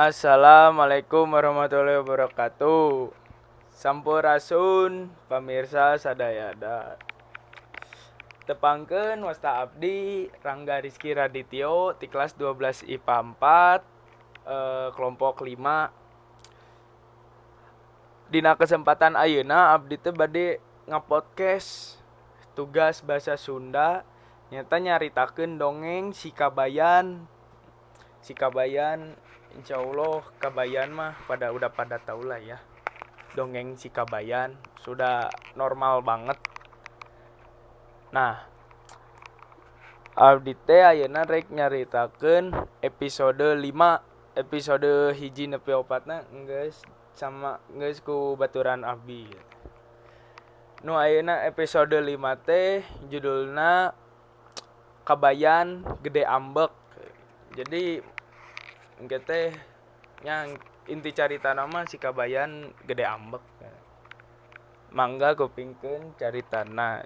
Assalamualaikum warahmatullahi wabarakatuh. Sampurasun pamirsa sadayana. Tepangkeun wasta abdi Rangga Rizky Radityo ti kelas 12 IPA 4, kelompok 5. Dina kesempatan ayeuna abdi teh bade ngapodcast tugas bahasa Sunda nyata nyaritakeun dongeng si Kabayan. Si Kabayan, insyaallah Kabayan mah pada udah pada tahu lah ya. Dongeng si Kabayan sudah normal banget. Nah, abdi teh ayeuna rek nyaritakeun episode 5, episode 1 nepi 4 na geus sama geus ku baturan abdi. Nu ayeuna episode 5 teh judulna Kabayan Gede Ambek. Jadi engke teh nya inti caritana mah si Kabayan gede ambek. Mangga kupingkeun caritana.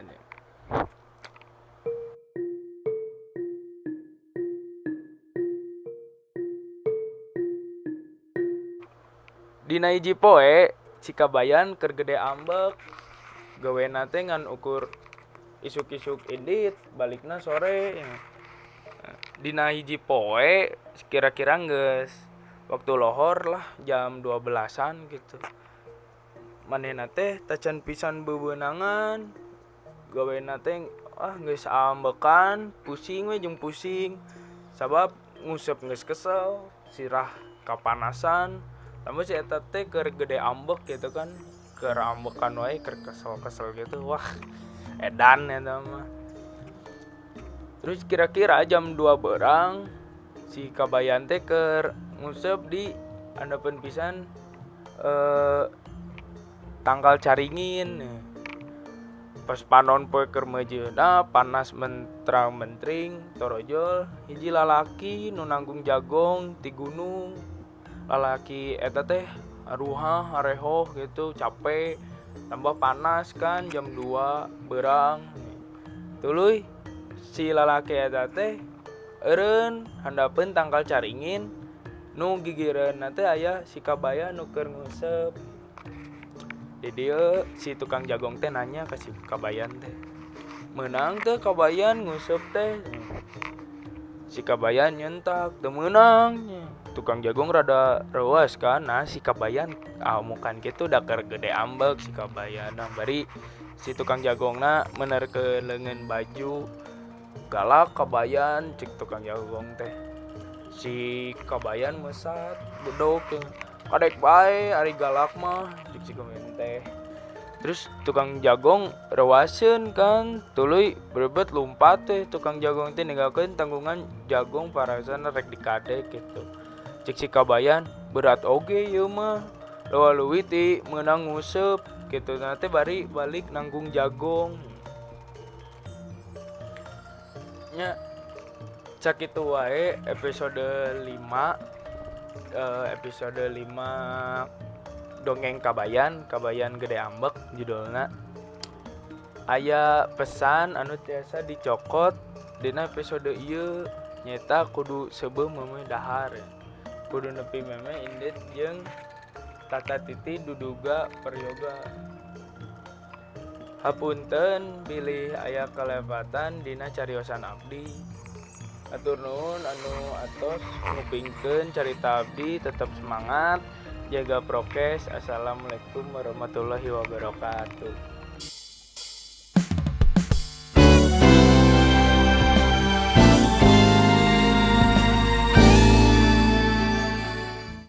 Dina hiji poe si Kabayan keur gede ambek, gawena teh ngan ukur isuk-isuk indit, balikna sore. Dina hiji poe kira-kira geus waktu lohor lah, jam 12-an gitu. Manehna teh tacan pisan bebenangan, gawena teh geus ambekan, pusing we jeung pusing. Sabab nguseup geus kesel, sirah kapanasan. Tambah si eta teh keur gede ambek gitu kan, keur ambekan wae, keur kesel-kesel gitu. Wah, edan eta mah. Terus kira-kira jam 2 berang si Kabayan teh keur nguseup di handapeun pisan tangkal caringin. Pas panon poe keur meujeuna panas mentrang-mentring torojol hiji lalaki nu nanggung jagong ti gunung. Lalaki eta teh aruhah harehoh gitu, capek, tambah panas kan jam 2 berang. Tuluy si lalaki eta teh eureun handapeun tangkal caringin nu gigireunna teh aya si Kabayan nu keur nguseup. Di dieu si tukang jagong teh nanya ka si Kabayan teh, "Meunang teu Kabayan nguseup teh?" Si Kabayan nyentak, "Teu meunang." Tukang jagong rada reuas kan. Nah, si Kabayan amukan kitu da keur gede ambek si Kabayan. Nah, bari si tukang jagongna menerkeun leungeun baju. Galak Kabayan, cek tukang jagong teh. Si Kabayan mesat bedog, "Kadek bae ari galak mah," cek si Kabayan teh. Terus tukang jagong reuaseun kan, tuluy berebet lumpat teh tukang jagong teh ninggalkeun tanggungan jagong parasana rek dikadek gitu. Cek si Kabayan, "Berat oge ieu mah, leuwih ti meunang nguseup gitu." Nah teh bari balik nanggung jagong. Nya sakitu wae episode 5, episode 5 dongeng Kabayan, Kabayan Gede Ambek judulna. Aya pesan anu tiasa dicokot dina episode ieu nyaeta kudu seubeuh meumeuh dahar. Kudu nepi meme indit jeung tata titi duduga peryoga. Hapunten bilih aya kalepatan dina cariosan abdi. Atur nuhun anu atos ngupingkeun carita abdi, tetep semangat, jaga prokes. Assalamualaikum warahmatullahi wabarakatuh.